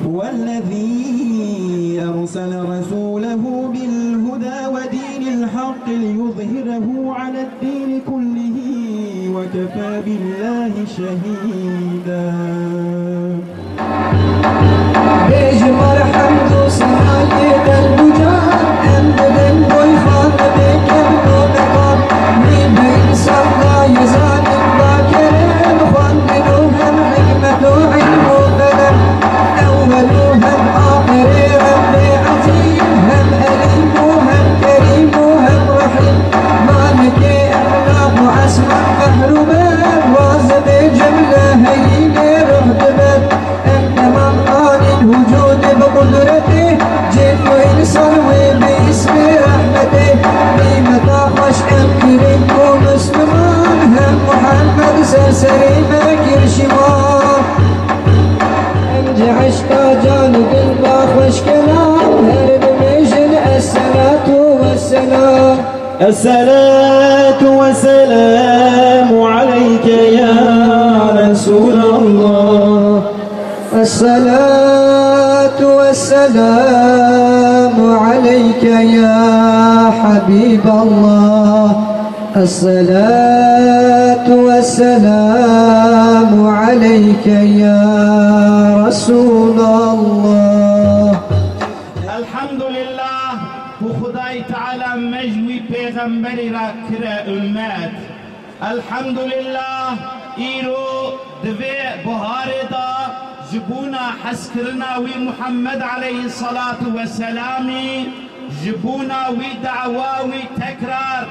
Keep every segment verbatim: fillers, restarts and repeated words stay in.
هو الذي أرسل رسوله بالهدى ودين الحق ليظهره على الدين كله وكفى بالله شهيدا. Bêjim alhamdû senayê qelb û can, em dibin boy xanibê kevn û mekan. Wî bi însan dayê zalim da kerem, xwendin û hem hikmet û ilm û qelem. Ewwel û hem axirê Rebbê Ezîz, hem Elîm û hem Kerîm û hem Rehîm. Malikê exlaq û esma, qehr û ber, wazibê cimle heyînê ruh dibe. Em temam anîn hucûdê bi qudretê, cin û însan wê bi îsmê rehmetê. Nîmeta xweş em kirin ku Misliman, hem Muhammed ser serê me kir şîwan. Em ji eşqa can û dil ba xweş kelam, her bimêjin esselatu vesselam. الصلاة والسلام عليك يا رسول الله. الصلاة والسلام عليك يا حبيب الله. الصلاة والسلام عليك يا رسول الله. Elhamdulillah, ku Xwedayê Teala me ji wî pêxemberî re kire ummet. Elhamdulillah, îro di vê buharê de ji bona hezkirina wî Muhammed aleyhissalatu vesselamî, ji bona wî dawa wî tekrar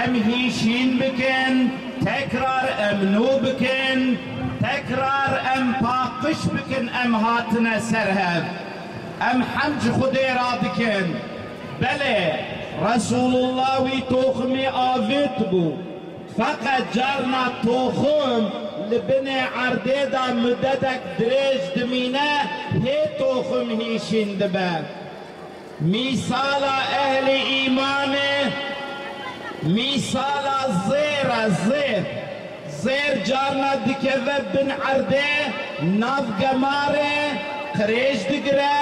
em hîşîn bikin, tekrar em nû bikin, tekrar em paqij bikin, em hatine ser hev. Em hemd ji Xwedê re dikin. Belê, Resûlullah wî toximê avêt bû. Feqet carna toxim li binê erdê de mudedek dirêj dimîne, hê toxim hîşîn dibe. Mîsala ehlê îmanê, mîsala zêr e, zêr. Zêr carna dikeve bin erdê, nav gemarê, qirêj digire,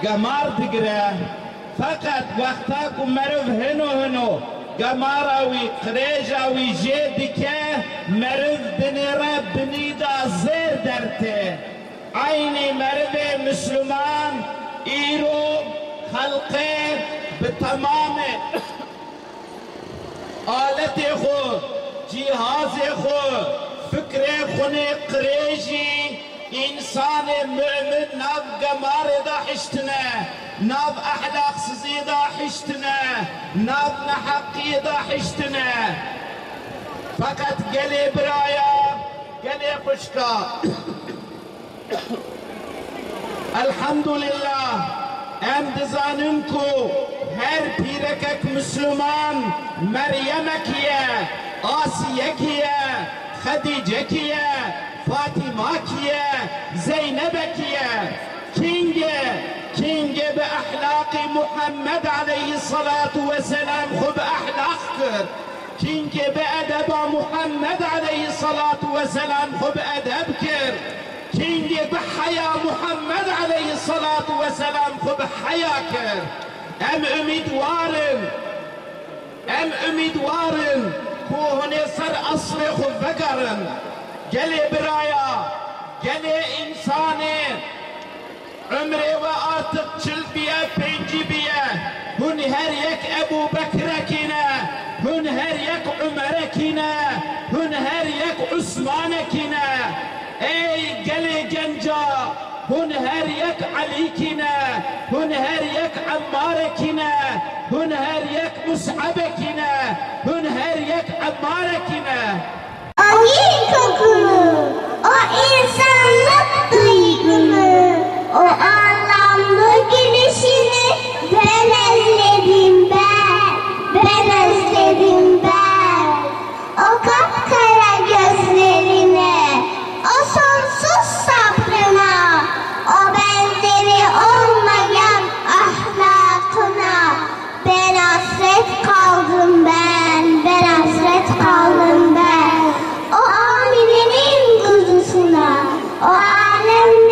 gemar digire. Feqet wexta ku meriv hino hino gemara wî, qirêja wî jê dike, meriv dinêre binî de zêr dertê. Eynî merivê Misliman îro xelqê bi temamê aletê xwe, cîhazê xwe, fikrê xwe nê qirêjî, însanê mu'min nav gemarê de hiştine, nav ehlaqsiziyê de hiştine, nav neheqiyê de hiştine. Feqet gelê biraya, gelê xwişka. Elhamdulillah, em dizanin ku her pîrekek Misliman Meryemekî ye, Asiyekî ye, Xedîcekî ye, Fatîmakî ye, Zeynebekî ye. Kîngê, kîngê bi ehlaqî Muhammed aleyhissalatu vesselam xwe bi ehlaq kir. Kîngê bi edeba Muhammed aleyhissalatu vesselam xwe bi edeb kir. Kîngê bi heya Muhammed aleyhissalatu vesselam xwe bi heya kir. Em umîdwar in. Em umîdwar in ku hûn ê ser eslê xwe vegerin. Gelê biraya, gelê însanê Umrê we artık çil biye, pêncî biye. Hûn her yek Ebû Bekrekî ne, hûn her yek Umerekî ne, hûn her yek Usmanekî ne. Ey gelê genca, hûn her yek Elîkî ne, hûn her yek Emmarekî ne, hûn her yek Mus'ebekî ne, hûn her yek Emmarekî ne. O yî kokunu, o insanlık duygunu, o anlamlı gülüşünü ben özledim ben, ben özledim ben. O kapkara gözlerine, o sonsuz sabrına, o benzeri olmayan ahlakına, ben hasret kaldım ben, ben hasret kaldım ben. O Amine'nin kuzusuna, o alem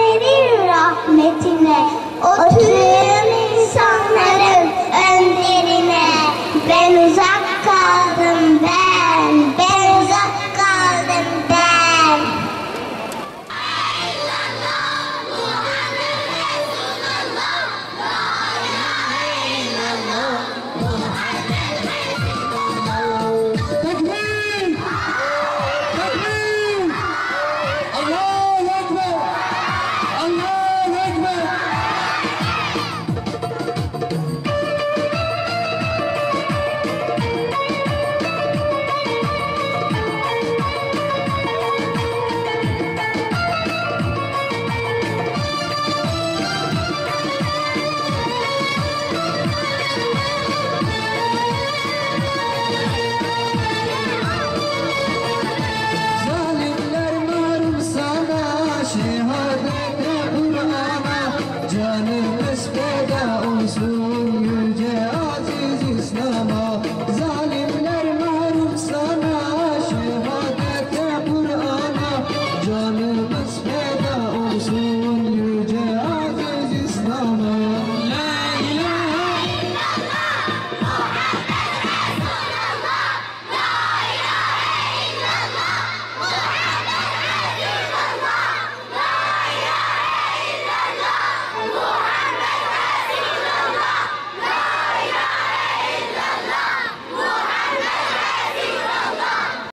Allahu Ekber!